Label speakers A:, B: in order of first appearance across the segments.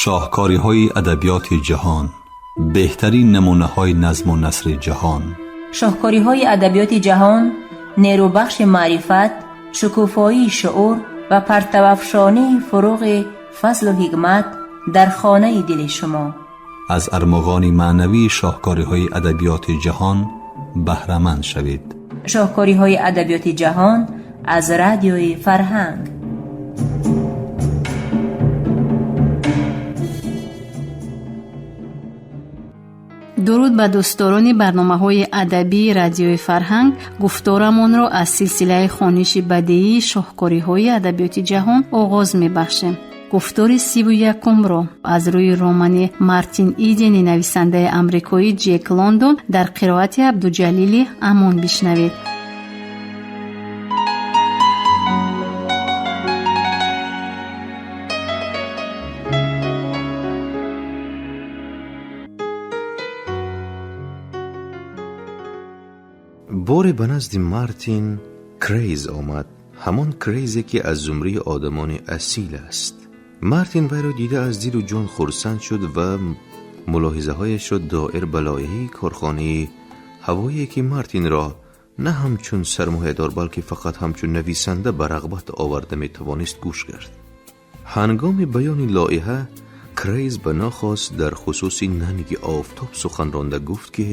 A: Шоҳкориҳои адабиёти ҷаҳон, беҳтарин намунаҳои назму насри ҷаҳон.
B: Шоҳкориҳои адабиёти ҷаҳон нерӯбахши маърифат, шукуфоии шуур ва партавафшонии фуруғи фазлу ҳикмат дар хонаи дили шумо.
A: Аз армуғони маънавии шоҳкориҳои адабиёти ҷаҳон баҳраманд шавед.
B: Шоҳкориҳои адабиёти ҷаҳон аз Радиои Фарҳанг.
C: Дуруд ба дӯстдорони барномаҳои адабии Радиои Фарҳанг. Гуфторамонро аз силсилаи хониши бадеии шоҳкориҳои адабиёти ҷаҳон оғоз мебахшем. Гуфтори 31-умро аз рӯи романи Мартин Идени нависандаи амрикоӣ Ҷек Лондон дар қироати Абдуҷалили Амон бишнавед.
D: Боре ба назди Мартин Крейз омад, ҳамон Крейзе, ки аз зумраи одамони асил аст. Мартин вайро дида аз дилу ҷон хурсанд шуд ва мулоҳизаҳояшро доир ба лоиҳаи корхонаи ҳавое, ки Мартинро на ҳамчун сармоядор, балки фақат ҳамчун нависанда ба рағбат оварда метавонист, гӯш кард. Ҳангоми баёни лоиҳа Крейз ба нохост дар хусуси нанги офтоб сухан ронда гуфт, ки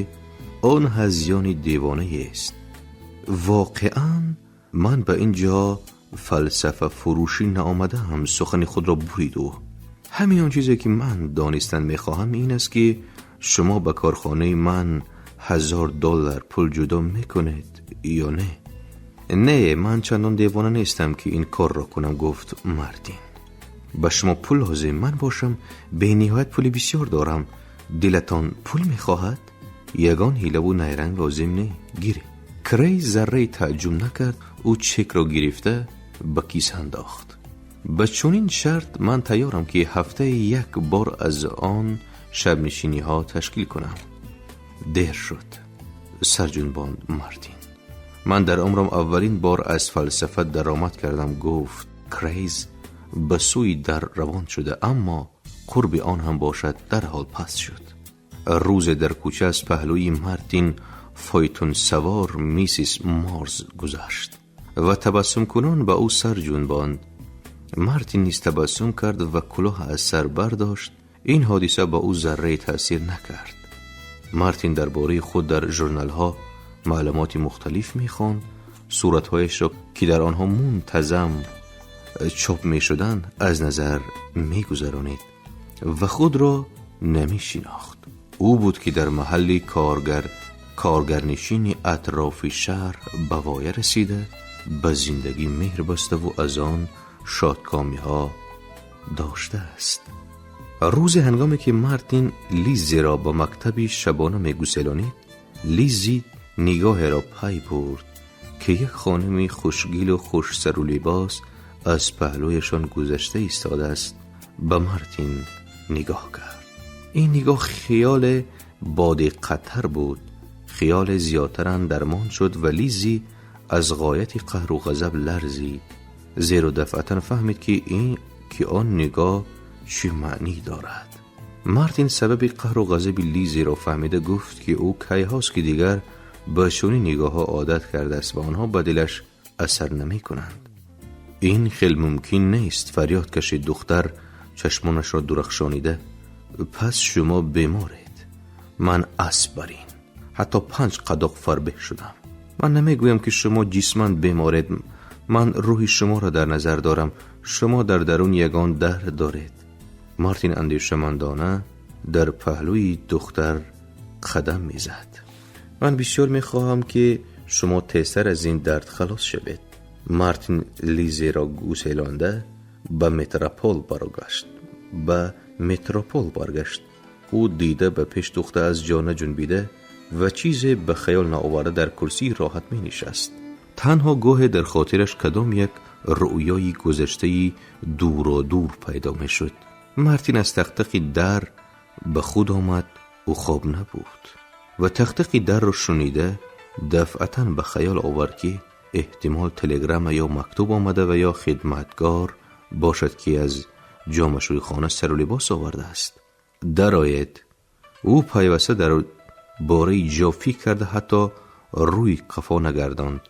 D: он ҳазёни девонаест. Воқеан, ман ба ин ҷо фалсафафурӯшӣ наомадаам, сухани худро бурид ӯ. Ҳамин он чизе, ки ман донистан мехоҳам, ин аст, ки шумо ба корхонаи ман 1000 доллар пул ҷудо мекунед ё не? Не, ман чандон девона нестам, ки ин корро кунам, гуфт Мартин. Ба шумо пул лозим? Ман бошам бениҳоят пули бисёр дорам. Дилатон пул мехоҳад? Ягон ҳилаву найранг лозим не, гиред. Крейз заррае тааҷҷуб накард. Ӯ чекро гирифта ба киса андохт. Ба чунин шарт ман тайёрам, ки ҳафтае як бор аз он шабнишиниҳо ташкил кунам. Дер шуд, сарҷунбонд Мартин. Ман дар умрам аввалин бор аз фалсафа даромад кардам, гуфт Крейз, ба сӯи дар равон шуда, аммо қурби он ҳам бошад дарҳол паст шуд. Рӯзе дар кӯча аз паҳлӯи Мартин фойтунсавор миссис Морз гузашт ва табассумкунон ба ӯ сар ҷунбонд. Мартин низ табассум кард ва кулоҳ аз сар бардошт. Ин ҳодиса ба ӯ заррае таъсир накард. Мартин дар бораи худ дар журналҳо маълумоти мухталиф мехонд, суратҳояшро, ки дар онҳо мунтазам чоп мешуданд, аз назар мегузаронид ва худро намешинохт. Ӯ буд, ки дар маҳалли коргар коргарнишини атрофи шаҳр ба воя расида, ба зиндагӣ меҳр баставу аз он шодкомиҳо доштааст. Рӯзе ҳангоме ки Мартин Лиззиро ба мактаби шабона мегуселонид, Лиззи нигоҳеро пай бурд, ки як хонуми хушгилу хушсару либос аз паҳлӯяшон гузашта истодааст. Ба Мартин нигоҳ кард. Ин нигоҳ хиёле бодиққаттар буд, хиёле зиёдтар андармон шуд ва Лиззи аз ғояти қаҳру ғазаб ларзид, зеро дафъатан фаҳмид, ки ин ки он нигоҳ чӣ маънӣ дорад. Мартин сабаби қаҳру ғазаби Лизиро фаҳмида гуфт, ки ӯ кайҳост, ки дигар ба чунин нигоҳҳо одат кардааст ва онҳо ба дилаш асар намекунанд. Ин хел мумкин нест, фарёд кашид духтар, чашмонашро дурахшонида. Пас шумо беморед. Ман асп бар ин ҳатто панҷ қадоқ фарбеҳ шудам. Ман намегӯям, ки шумо ҷисман беморед, ман рӯҳи шуморо дар назар дорам. Шумо дар дарун ягон дард доред. Мартин андешамандона дар паҳлӯи духтар қадам мезад. Ман бисёр мехоҳам, ки шумо тезтар аз ин дард халос шавед. Мартин Лизеро гуселонда ба метропол баргашт. Ӯ дида ба пеш духта, аз ҷо наҷунбида ва чизе ба хаёл наоварда дар курсии роҳат менишаст. Танҳо гоҳе дар хотираш кадом як рӯёи гузаштаи дуродур пайдо мешуд. Мартин аз тақтақи дар ба худ омад. Ӯ хоб набуд ва тақтақи дарро шунида дафъатан ба хаёл овард, ки эҳтимол телеграмма ё мактуб омада ва ё хидматгор бошад, ки аз Ҷомашӯйхона сару либос овардааст. Дароед. Ӯ пайваста дар бораи ҷо фикр карда, ҳатто рӯи қафо нагардонд.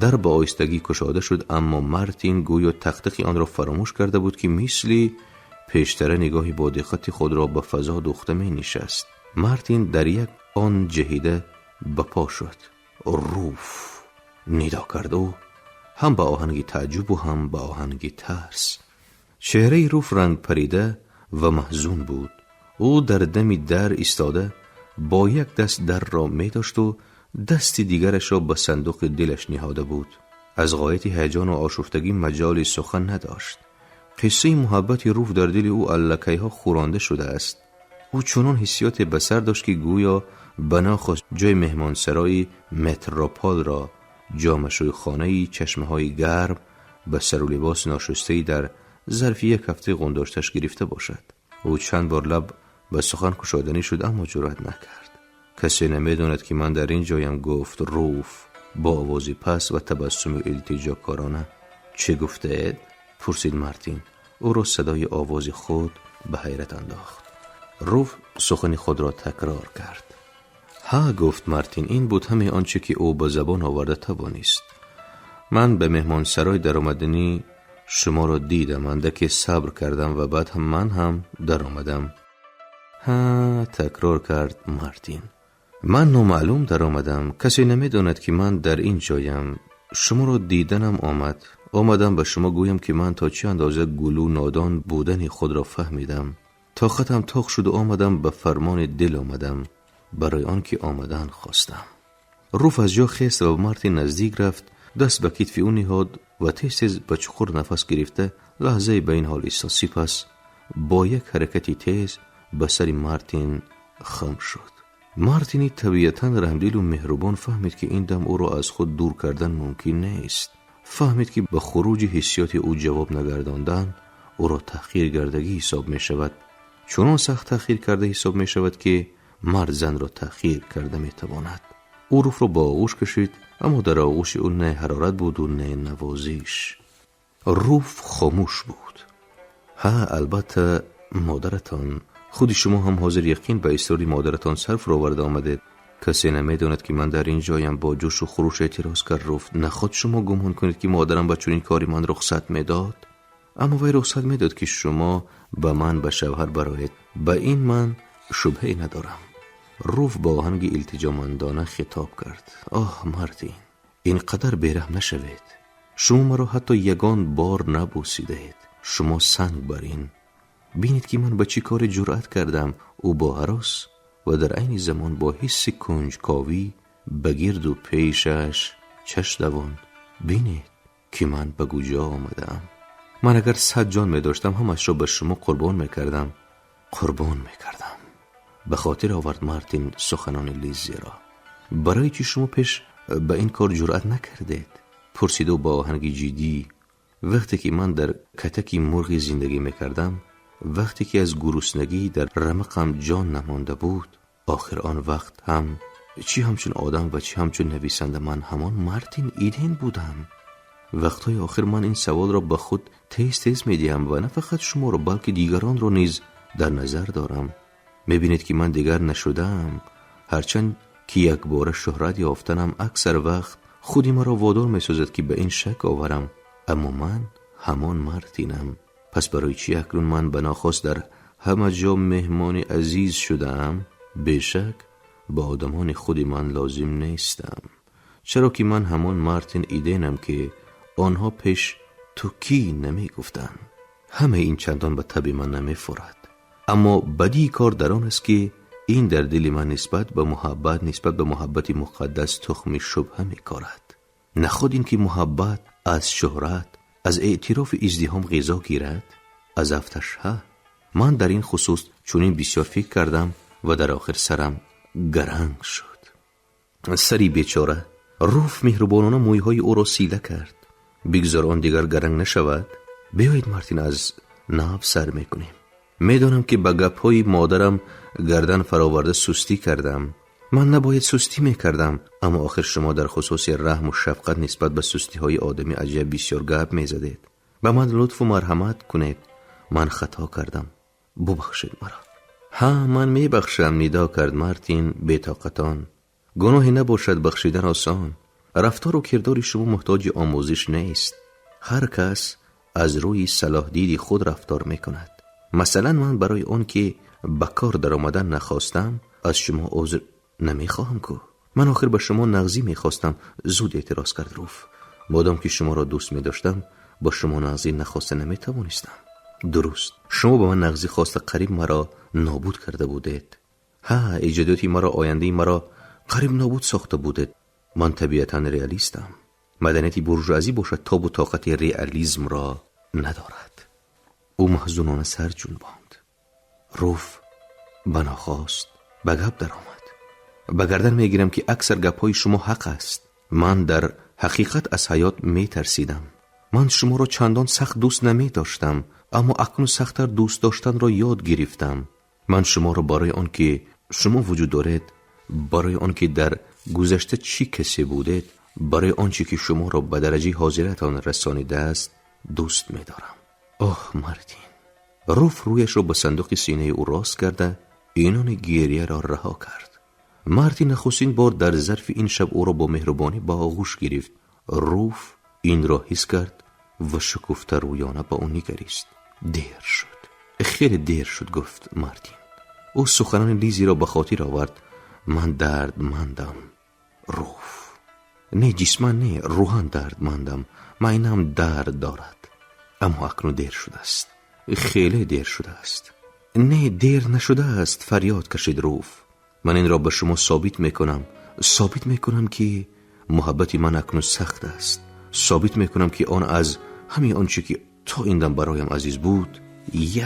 D: Дар ба оҳистагӣ кушода шуд, аммо Мартин гӯё тақтиқи онро фаромӯш карда буд, ки мисли пештара нигоҳи бодиққати худро ба фазо дӯхта менишаст. Мартин дар як он ҷаҳида ба по шуд. Руф! Нидо кард ӯ, ҳам ба оҳанги таъҷубу ҳам ба оҳанги тарс. Чеҳраи Руф рангпарида ва маҳзун буд. Ӯ дар дами дар истода, бо як даст дарро медошту дасти дигарашро ба сандуқи дилаш ниҳода буд. Аз ғояти ҳаяҷону ошуфтагӣ маҷоли сухан надошт. Қиссаи муҳаббати Руф дар дили ӯ аллакайҳо хӯронда шудааст. Ӯ чунон ҳиссиёте ба сар дошт, ки гӯё ба нохост ҷои меҳмонсарои Метрополро, ҷомашӯйхонаи чашмаҳои гарм ба сару либос ношустаи дар зарфи як ҳафтаи ғундошташ гирифта бошад. Ӯ чанд бор лаб ба сухан кушоданӣ шуд, аммо ҷуръат накард. Касе намедонад, ки ман дар ин ҷоям, гуфт Руф бо овози паст ва табассуми илтиҷокорона. Чӣ гуфтаед? Пурсид Мартин. Ӯро садои овози худ ба ҳайрат андохт. Руф сухани худро такрор кард. Ҳа, гуфт Мартин, ин буд ҳамаи он чӣ ки ӯ ба забон оварда тавонист. Ман ба меҳмонсарой даромадани шуморо дидам, андаке сабр кардам ва баъд ман ҳам даромадам. Ҳа, такрор кард Мартин. Ман номаълум даромадам. Касе намедонад, ки ман дар ин ҷоям. Шуморо диданам омад. Омадам ба шумо гӯям, ки ман то чӣ андоза гулу нодон будани худро фаҳмидам. Тоқатам тоқ шуду омадам, ба фармони дил омадам, барои он ки омадан хостам. Руф аз ҷо хест ва ба Мартин наздик рафт, даст ба китфи ӯ ниҳод ва тез тез ба чуқур нафас гирифта лаҳзае ба ин ҳол истод. Сипас бо як ҳаракати тез ба сари Мартин хам шуд. Мартини табиатан раҳмдилу меҳрубон фаҳмид, ки ин дам ӯро аз худ дур кардан мумкин нест. Фаҳмид, ки ба хуруҷи ҳиссиёти ӯ ҷавоб нагардондан ӯро таҳқир кардагӣ ҳисоб мешавад. Чунон сахт таҳқир карда ҳисоб мешавад, ки мард занро таҳқир карда метавонад. Ӯ Руфро ба оғӯш кашид, аммо дар оғӯши ӯ не ҳарорат буду не навозиш. Руф хомӯш буд. Ҳа, албатта, модаратон. Худи шумо ҳам ҳозир яқин ба исрори модаратон сар фуроварда омадед. Касе намедонад, ки ман дар ин ҷоям, бо ҷӯшу хуруш эътироз кард Руф. Наход шумо гумон кунед, ки модарам ба чунин кори ман рухсат медод? Аммо вай рухсат медод, ки шумо ба ман ба шавҳар бароед. Ба ин ман шубҳае надорам. Руф бо оҳанги илтиҷомандона хитоб кард. Оҳ, Мартин, ин қадар бераҳм нашавед. Шумо маро ҳатто ягон бор набӯсидаед. Шумо санг бар ин. Бинед, ки ман ба чӣ коре ҷуръат кардам. Ӯ бо ҳарос ва дар айни замон бо ҳисси кунҷковӣ ба гирду пешаш чашм давонд. Бинед, ки ман ба куҷо омадаам. Ман агар 100 ҷон медоштам, ҳамашро ба шумо қурбон мекардам. Қурбон мекардам. Ба хотир овард Мартин суханони Лиззиро. Барои чӣ шумо пеш ба ин кор ҷуръат накардед? Пурсид ӯ бо оҳанги ҷиддӣ. Вақте ки ман дар катаки мурғи зиндагӣ мекардам, вақте ки аз гуруснагӣ дар рамақам ҷон намонда буд, охир он вақт ҳам чӣ ҳамчун одам ва чӣ ҳамчун нависанда ман ҳамон Мартин Иден будам. Вақтҳои охир ман ин саволро ба худ тез тез медиҳам ва на фақат шуморо, балки дигаронро низ дар назар дорам. Мебинед, ки ман дигар нашудаам. Ҳарчанд ки якбора шӯҳрат ёфтанам аксар вақт худи маро водор месозад, ки ба ин шак оварам, аммо ман ҳамон Мартинам. Пас барои чӣ акнун ман ба нохост дар ҳама ҷо меҳмони азиз шудаам? Бешак, ба одамони худи ман лозим нестам, чаро ки ман ҳамон Мартин Иденам, ки онҳо пеш ту кӣ намегуфтанд. Ҳамаи ин чандон ба таби ман намефурад, аммо бадии кор дар он аст, ки ин дар дили ман нисбат ба муҳаббат, нисбат ба муҳаббати муқаддас тухми шубҳа мекорад. Наход ин ки муҳаббат аз шӯҳрат, аз эътирофи издиҳом ғизо гирад, аз афташ. Ҳа, ман дар ин хусус чунин бисёр фикр кардам ва дар охир сарам гаранг шуд. Сари бечора. Руф меҳрубонона мӯйҳои ӯро сила кард. Бигзор он дигар гаранг нашавад. Биёед, Мартин, аз нав сар мекунем. Медонам, ки ба гапҳои модарам гардан фароварда сустӣ кардам. Ман набояд сустӣ мекардам, аммо охир шумо дар хусуси раҳму шафқат нисбат ба сустиҳои одами аҷаб бисёр гап мезадед. Ба ман лутфу марҳамат кунед. Ман хато кардам, бубахшед маро. Ҳа, ман мебахшам, нидо кард Мартин бетоқатон. Гуноҳе набошад, бахшидан осон. Рафтору кирдори шумо муҳтоҷи омӯзиш нест. Ҳар кас аз рӯи салоҳдиди худ рафтор мекунад. Масалан, ман барои он ки ба кор даромадан нахостам, аз шумо узр намехоҳам ку. Ман охир ба шумо нағзӣ мехостам, зуд эътироз кард Руф. Модом ки шуморо дӯст медоштам, ба шумо нағзӣ нахоста наметавонистам. Дуруст, шумо ба ман нағзӣ хоста қариб маро нобуд карда будед. Ҳа, эҷодиёти маро, ояндаи маро қариб нобуд сохта будед. Ман табиатан реалистам. Маданияти буржуазӣ бошад тобу тоқати реализмро надорад. Ӯ маҳзунона сар ҷунбонд. Руф ба нохост ба гап даромад. Ба гардан мегирам, ки аксар гапҳои шумо ҳақ аст. Ман дар ҳақиқат аз ҳаёт метарсидам. Ман шуморо чандон сахт дӯст намедоштам, аммо акнун сахттар дӯст доштанро ёд гирифтам. Ман шуморо барои он ки шумо вуҷуд доред, барои он ки дар гузашта чӣ касе будед, барои он чӣ ки шуморо ба дараҷаи ҳозиратон расонидааст, дӯст медорам. Оҳ, Мартин! Руф рӯяшро ба сандуқи синаи ӯ рост карда, инони гирьяро раҳо кард. Мартин нахустин бор дар зарфи ин шаб ӯро бо меҳрубонӣ ба оғӯш гирифт. Руф инро ҳис кард ва шукуфтарӯёна ба ӯ нигарист. Дер шуд, хеле дер шуд, гуфт Мартин. Ӯ суханони Лизиро ба хотир овард. Ман дардмандам, Руф. Не ҷисман, не, рӯҳан дардмандам. Майнам дард дорад. Аммо акнун дер шудааст, хеле дер шудааст. Не, дер нашудааст, фарёд кашид Руф. Ман инро ба шумо собит мекунам. Собит мекунам, ки муҳаббати ман акнун сахт аст. Собит мекунам, ки он аз ҳамаи он чӣ ки то ин дам бароям азиз буд,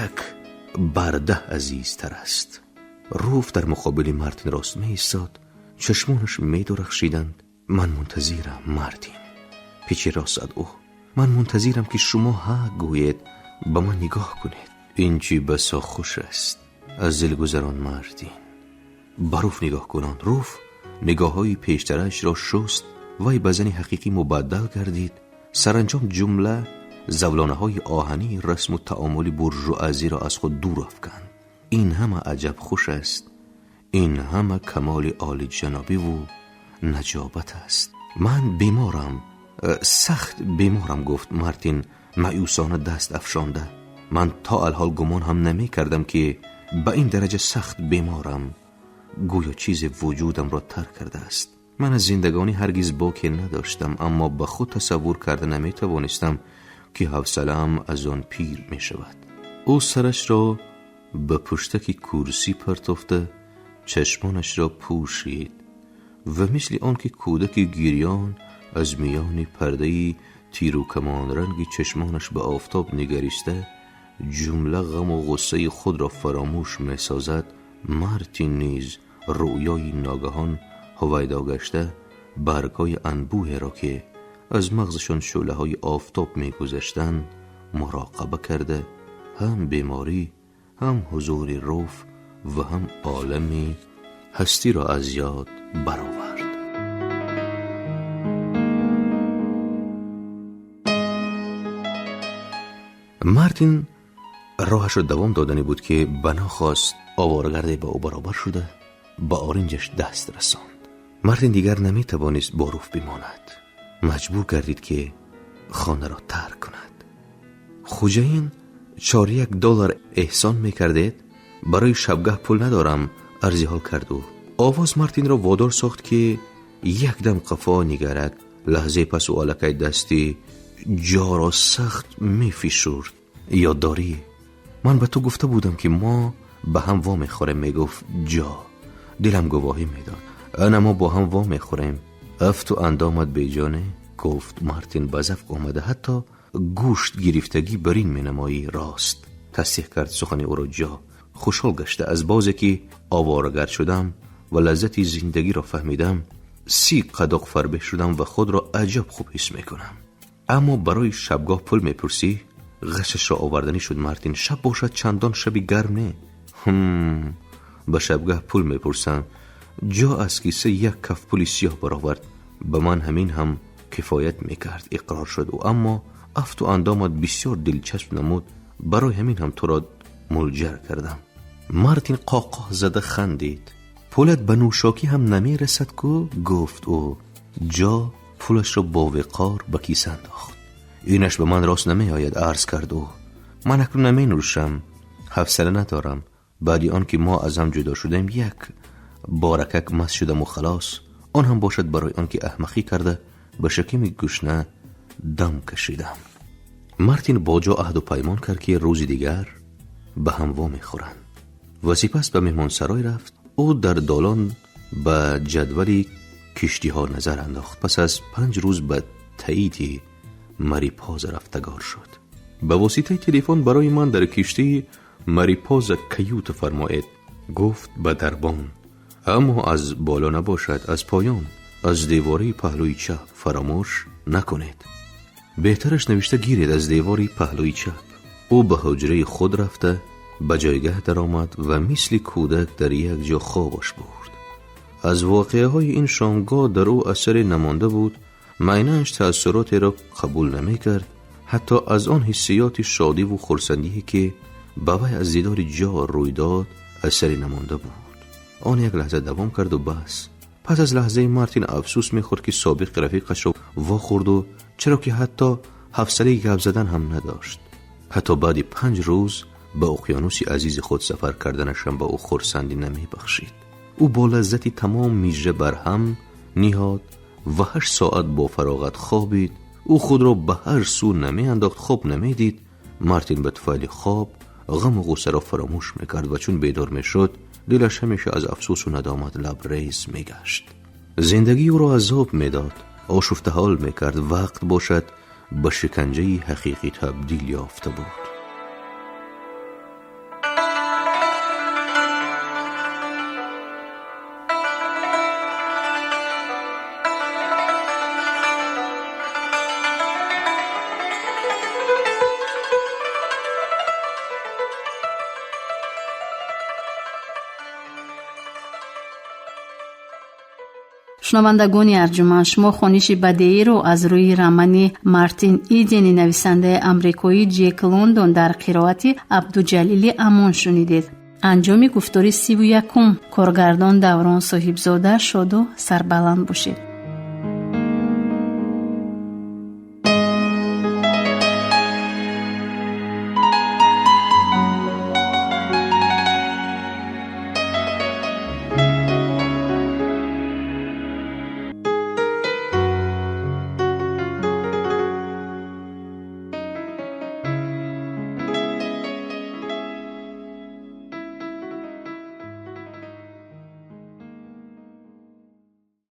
D: як бардаҳ азизтар аст. Руф дар муқобили Мартин рост меистод, чашмонаш медурахшиданд. Ман мунтазирам, Мартин, печи рост зад ӯ. Ман мунтазирам, ки шумо ҳа гӯед, ба ман нигоҳ кунед. Ин чӣ басо хуш аст, аз дил гузарон Мартин. Ба Руф нигоҳ кунон, Руф нигоҳҳои пештараашро шуст. Вай ба зани ҳақиқӣ мубаддал гардид. Саранҷом ҷумла завлонаҳои оҳании расму таомули буржуазиро аз худ дур афканд. Ин ҳама аҷаб хуш аст, ин ҳама камоли олиҷанобиву наҷобат аст. Ман беморам, сахт беморам, гуфт Мартин маъюсона даст афшонда. Ман то алҳол гумон ҳам намекардам, ки ба ин дараҷа сахт беморам. Гӯё чизе вуҷудамро тарк кардааст. Ман аз зиндагонӣ ҳаргиз боке надоштам, аммо ба худ тасаввур карда наметавонистам, ки ҳавсалаам аз он пир мешавад. Ӯ сарашро ба пуштаки курсӣ партофта, чашмонашро пӯшид ва мисли он ки кӯдаки гирён аз миёни пардаи тиру камонранги чашмонаш ба офтоб нигариста, ҷумла ғаму ғуссаи худро фаромӯш месозад, Мартин низ рӯёи ногаҳон ҳувайдо гашта, баргҳои анбӯҳеро, ки аз мағзашон шӯълаҳои офтоб мегузаштанд, муроқаба карда, ҳам беморӣ, ҳам ҳузури Руф ва ҳам олами ҳастиро аз ёд баровард. Мартин роҳашро давом доданӣ буд, ки ба нохост оворагарде ба ӯ баробар шуда, ба оринҷаш даст расонд. Мартин дигар наметавонист бо Руф бимонад. Маҷбур гардид, ки хонаро тарк кунад. Хуҷаин, $4 эҳсон мекардед? Барои шабгаҳ пул надорам, арзи ҳол кард ӯ. Овоз Мартинро водор сохт, ки якдам қафо нигарад. Лаҳзаи пас ӯ аллакай дасти ҷоро сахт мефишурд. Ёд дорӣ, ман ба ту гуфта будам, ки мо ба ҳам во мехӯрем, мегуфт ҷо. Дилам гувоҳӣ медод. Ана мо бо ҳам во мехӯрем. Афту андомат беҷоне, гуфт Мартин ба завқ омада, ҳатто гӯшт гирифтагӣ бар ин менамоӣ. Рост, тасдиқ кард сухани ӯро ҷо. Хушҳол гашта аз бозе ки оворагард шудам ва лаззати зиндагиро фаҳмидам, 30 қадоқ фарбеҳ шудам ва худро аҷаб хуб ҳис мекунам. Аммо барои шабгоҳ пул мепурсӣ? Ғашашро оварданӣ шуд Мартин. Шаб бошад, чандон шаби гарм не. Ба шабгаҳ пул мепурсам. Ҷо аз киса як каф пули сиёҳ баровард. Ба ман ҳамин ҳам кифоят мекард, иқрор шуд ӯ. Аммо афту андомат бисёр дилчасп намуд. Барои ҳамин ҳам туро мулҷар кардам. Мартин қоқоҳ зада хандид. Пулат ба нӯшокӣ ҳам намерасад ку, гуфт ӯ. Ҷо пулашро бо виқор ба киса андохт. Инаш ба ман рост намеояд, арз кард ӯ. Ман акнун наменӯшам, ҳавсала надорам. Баъди он ки мо аз ҳам ҷудо шудем, як боракак маст шудаму халос. Он ҳам бошад барои он ки аҳмақӣ карда ба шакими гушна дам кашидам. Мартин бо ҷо аҳду паймон кард, ки рӯзи дигар ба ҳам вомехӯранд ва сипас ба меҳмонсарой рафт. Ӯ дар долон ба ҷадвали киштиҳо назар андохт. Пас аз 5 рӯз ба Таити Марипоза рафтагор шуд. Ба воситаи телефон барои ман дар киштии Марипоза каюта фармоед, гуфт ба дарбон. Аммо аз боло набошад, аз поён, аз девораи паҳлӯи чап. Фаромӯш накунед. Беҳтараш навишта гиред, аз девори паҳлӯи чап. Ӯ ба ҳуҷраи худ рафта ба ҷойгаҳ даромад ва мисли кӯдак дар як ҷо хобаш бурд. Аз воқеаҳои ин шомгоҳ дар ӯ асаре намонда буд. Майнааш таассуротеро қабул намекард. Ҳатто аз он ҳиссиёти шодиву хурсандие ки ба вай аз дидори ҷо рӯй дод, асаре намонда буд. Он як лаҳза давом карду бас. Пас аз лаҳзаи Мартин афсӯс мехӯрд, ки собиқи рафиқашро вохӯрду, чаро ки ҳатто ҳавсалаи гап задан ҳам надошт. Ҳатто баъди 5 рӯз ба уқёнуси азизи худ сафар карданашам ба ӯ хурсандӣ намебахшид. Ӯ бо лаззати тамом мижа барҳам ниҳод ва 8 соат бо фароғат хобид. Ӯ худро ба ҳар сӯ намеандохт, хоб намедид. Мартин ба туфайли хоб ғаму ғуссаро фаромӯш мекард ва чун бедор мешуд, дилаш ҳамеша аз афсӯсу надомат лабрез мегашт. Зиндагӣ ӯро азоб медод, ошуфтаҳол мекард. Вақт бошад ба шиканҷаи ҳақиқӣ табдил ёфта буд.
C: Шунавандагони арҷуманд, шумо хониши бадеиро аз рӯи романи Мартин Идени нависандаи амрикоӣ Ҷек Лондон дар қироати Абдуҷалили Амон шунидед. Анҷоми гуфтори 31-ум. Коргардон Даврон Соҳибзода. Шоду сарбаланд бошед.